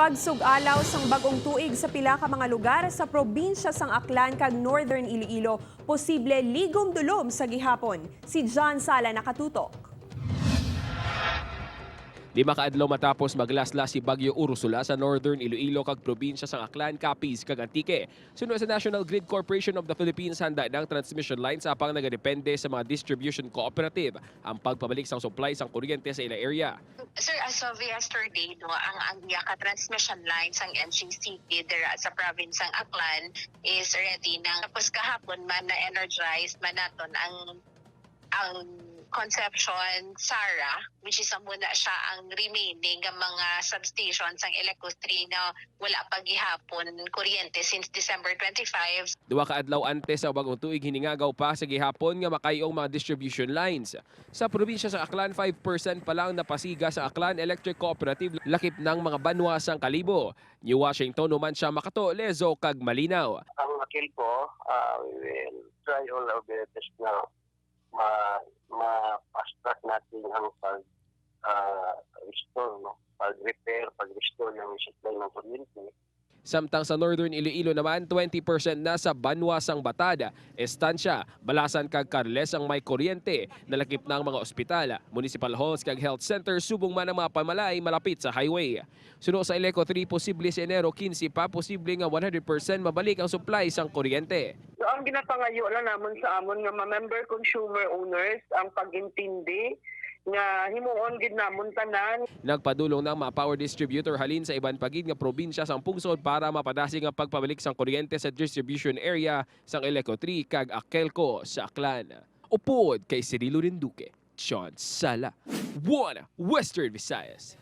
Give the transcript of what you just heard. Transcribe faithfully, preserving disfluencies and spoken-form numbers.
Pagsug-alaw sang bag-ong tuig sa pila ka mga lugar sa probinsya sang Aklan kag Northern Iloilo, posible ligom-dulom sa gihapon. Si John Sala nakatutok. Lima ka adlaw matapos maglaslas si Bagyo Ursula sa Northern Iloilo kag probinsya sang Aklan, Capiz, kag Antique. Suno sa National Grid Corporation of the Philippines, handa na ang transmission lines apang nagadepende sa mga distribution cooperative ang pagpabalik sang supply sang kuryente sa ila area. Sir, as of yesterday, no, ang, ang iya ka transmission line sang N G C P dira sa province sang Aklan is ready na. Tapos kahapon man na-energize man naton ang, ang Concepcion Sara, which is amo na siya ang remaining nga mga substation sang Eleco three na wala pa gihapon kuryente since December twenty-five. Duha ka adlaw antes sa bag-ong tuig, hiningagaw pa sa gihapon nga makay-ong mga distribution lines. Sa probinsya sa Aklan, five percent pa lang napasiga sa Aklan Electric Cooperative lakip ng mga banwa sang Kalibo. New Washington, human siya makato, lezo kag malinaw. Ang akil ko, ah, we will try all our best na ma-, ma-fast track natin ang pag, ah, restore, no? Pag-repair, pag-restore ng supply ng kuryente. Samtang sa Northern Iloilo naman, twenty percent na sa banwa sang Batad, Estancia, Balasan kag Carles ang may kuryente. Nalakip na ang mga ospital, municipal halls kag health center, subong man ang mga pamalaay malapit sa highway. Suno sa Eleco three, posible sa Enero quince pa, posible nga one hundred percent mabalik ang supply sang kuryente. So, ang ginapangayo lang namon sa amon nga ma-member consumer owners ang pag-intindi nga himuon gid namon tanan. Nagpadulong na ang mga power distributor halin sa iban pa gid nga probinsya sang pungsod para mapadasig ang pagpabalik sang kuryente sa distribution area sang Eleco three kag Akelco sa Aklan. Upod kay Cirilo Rinduque, John Sala, One Western Visayas.